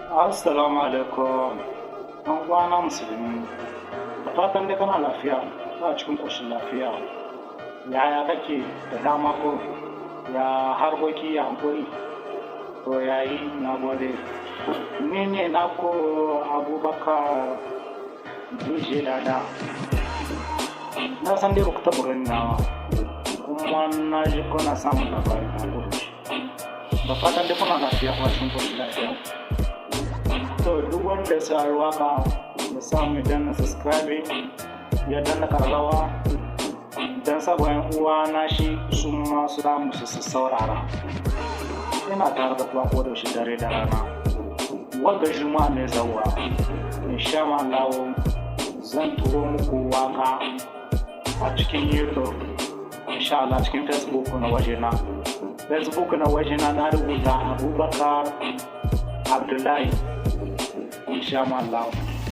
Assalamu alaikum. Ɗan uwana musulmi. Da fatan dai kana lafiya, kana cikin ƙoshin lafiya. Yaya kake da dama ko ya harkoki, ya hankuri? To yayi, na gode. Ni ne naku Abubakar DJ Dada. Na san dai ba ku taɓa gani na ba, kuma na ji kuna samun labari na kodayaushe. Da fatan dai kuna lafiya, kuma cikin ƙoshin lafiya. To, duk wanda ya saurari waka ya samu ya danna subscribing, ya danna kararrawa don saboda yan uwa na shi su ma su samu su saurara. Ina tare da kuwa ko da yaushe, dare da rana. Wagga Juma'a mai zawa, insha Allah, zan turo muku waka a cikin YouTube. Insha Allah, cikin Facebook na wajena. Facebook na wajena na rubuta Abubakar Abdullahi. Insha Allah.